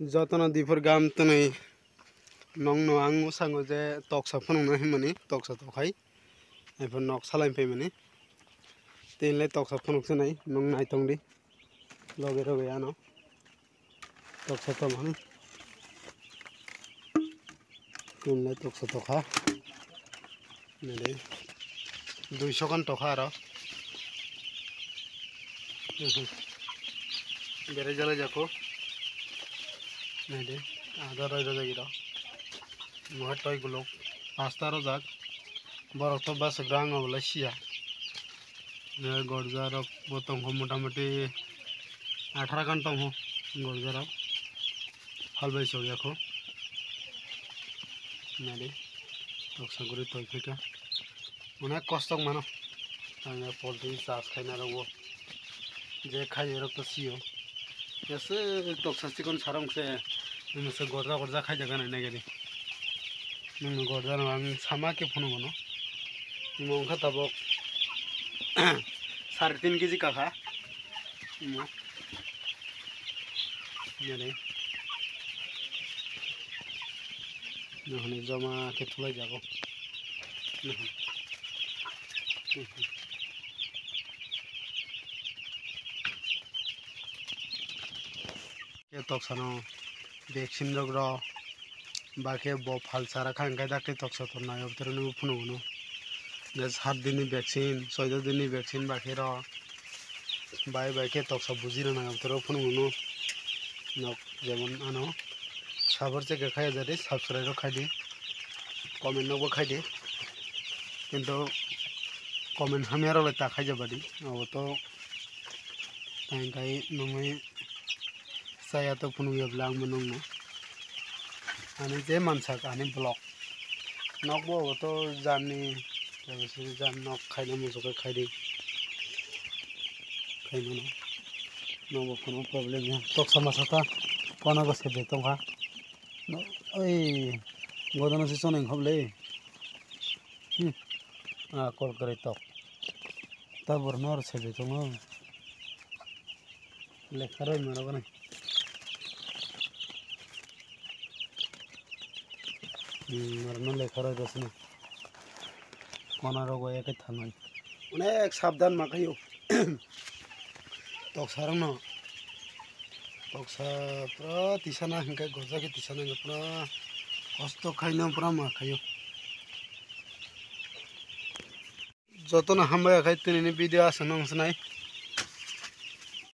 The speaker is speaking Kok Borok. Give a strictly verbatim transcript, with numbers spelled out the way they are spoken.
Jotono diphur gam twnwi nongno ang mwsango je toksa phunukna himani, toksa tokhai. Ephur nok salaini phaimani. Tinlai toksa phunuk se nai, nong nai tongdi. Loge roge ano. Toksa tongmani. Tinlai toksa tokha. Nede. Duiso khan tokha aro. Mhm. Bere jala jako. Nede. Ada roi roi jagi ro. Muha toi guluk. Pasta rojak. Borok to bas grang obolai siya. Gorja rok bo tongkho motamoti atharo khan tongkho gorja rok. Phalbai chok yakho. Nadi. Toksa guri toi phaikha. Onek kosto mano. Tangya poultry chas khaina rokbo. Je khairok to sio. Yase toksa chikon sarong se. Nungse gorja gorja khaijak nai nai gadi. Nung gorja no ang sama ke phunuk mano. Imo wngkha tabok sare tin kg kakha. Imo. Nere. Nohni joma khe thulai jago. Khe toksano vaccine rok rw, bakhe bo phalsa rakha hwnkhe dakti toksa tonnai obotorono phunukgo no. Je sat dinni vaccine, soido dinni vaccine bakhe rw. Bai bai khe toksa buji rwnai obotoro phunukgo no. Nok jemon ano sabor cheke khaijadi, subscribe rok khaidi, comment nokbo khaidi. Kintu comment hamya rok le ta khaijabadi, obo to tang kai nungwi. Saya to phunuk ya bwla ang bo nungno. Ani je mansak ani vlog. Nokbo obo to jani, jan nok khaina muchuk khe khaidi. Khaimano. Nokbo kono problem ya. Toksa masa ta kona go sebe tongkha. No, oi, godano se choneng khoble. Hmm. Ah, kol kare tok. Tabor nor sebe tongo. Lekha roi mano gani. Hmm, norno lekha roi rosini. Kona rogo eke thanai. Onek sabdan ma khayo. Toksa rokno. Toksa pura tisana hingke gojak ke tisana hingke pura kosto khaino pura ma khayo. Jotono hambai khe tinini video aswk nung swnai.